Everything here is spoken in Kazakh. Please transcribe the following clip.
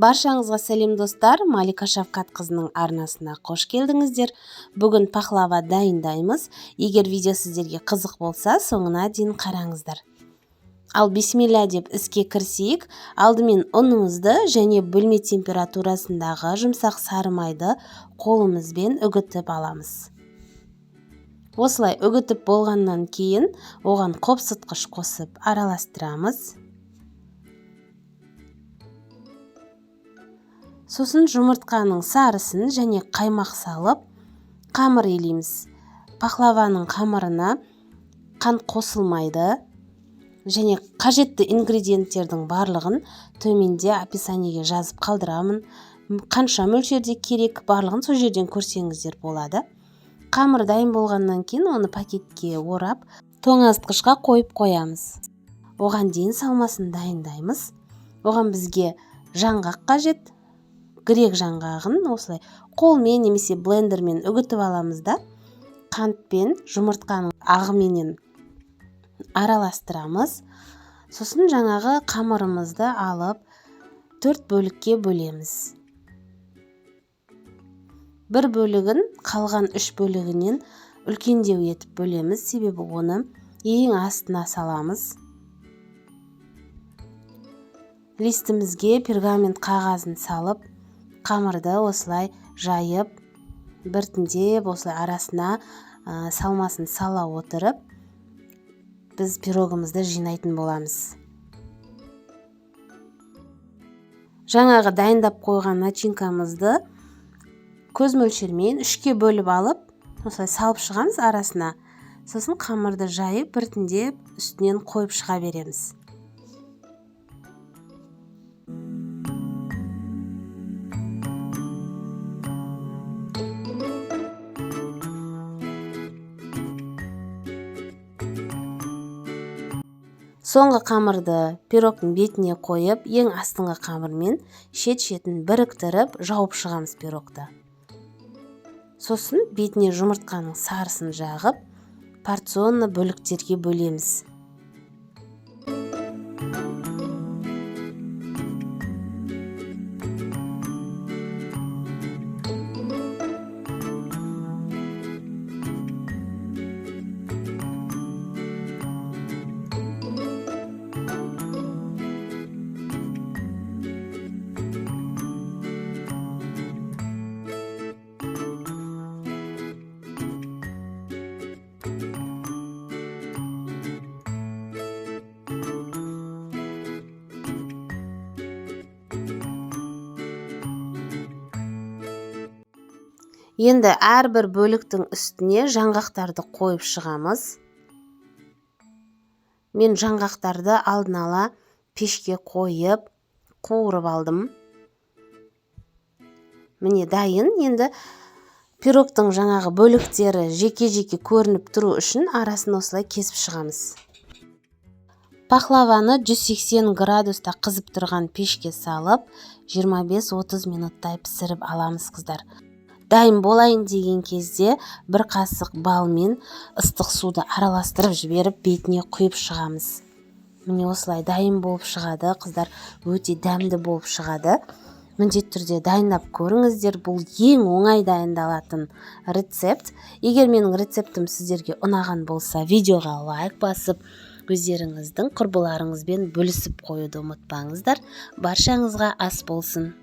Баршаңызға сәлем, достар! Малика Шавкатқызының арнасына қош келдіңіздер. Бүгін пахлава дайындаймыз. Егер видео сіздерге қызық болса, соңына дейін қараңыздар. Ал бисмилля деп іске кірісейік. Алдымен ұнымызды және бөлме температурасындағы жұмсақ сары майды қолымызбен үгітіп аламыз. Осылай үгітіп болғаннан кейін оған қопсытқыш қосып араластырамыз. Сосын жұмыртқаның сарысын және қаймақ салып қамыр илейміз. Пахлаваның қамырына қант қосылмайды және қажетті ингредиенттердің барлығын төменде описаниеге жазып қалдырамын. Қанша мөлшерде керек, барлығын сол жерден көрсеңіздер болады. Қамыр дайын болғаннан кейін оны пакетке орап, тоңазытқышқа қойып қоямыз. Оған дейін салмасын дайындаймыз. Оған бізге жаңғақ қажет. Грек жаңғағын осылай қолмен немесе блендермен үгітіп аламыз да, қантпен жұмыртқаның ағыменен араластырамыз. Сосын жаңағы қамырымызды алып 4 бөлікке бөлеміз. Бір бөлігін қалған 3 бөлігінен үлкендеу етіп бөлеміз, себебі оны ең астына саламыз. Листімізге пергамент қағазын салып, қамырды осылай жайып, біртіндеп осылай арасына салмасын сала отырып, біз пирогымызды жинайтын боламыз. Жаңағы дайындап қойған начинкамызды көз мөлшермен 3-ке бөліп алып, осылай салып шығамыз арасына. Сосын қамырды жайып, біртіндеп үстінен қойып шыға береміз. Соңғы қамырды пирогтың бетіне қойып, ең астыңғы қамырмен шет-шетін біріктіріп жауып шығамыз пирогты. Сосын бетіне жұмыртқаның сарысын жағып, порционны бөліктерге бөлеміз. Енді әрбір бөліктің үстіне жаңғақтарды қойып шығамыз. Мен жаңғақтарды алдын ала пешке қойып, қуырып алдым. Міне дайын. Енді пирогтың жаңағы бөліктері жеке-жеке көрініп тұру үшін арасын осылай кесіп шығамыз. Пахлаваны 180 градуста қызып тұрған пешке салып, 25-30 минуттай пісіріп аламыз, қыздар. Дайын болайын деген кезде бір қасық бал мен ыстық суды араластырып жіберіп, бетіне құйып шығамыз. Міне осылай дайын болып шығады, қыздар, өте дәмді болып шығады. Міндетті түрде дайындап көріңіздер. Бұл ең оңай дайындалатын рецепт. Егер менің рецептім сіздерге ұнаған болса, видеоға лайк басып, өздеріңіздің құрбыларыңызбен бөлісіп қоюды ұмытпаңыздар. Баршаңызға ас болсын.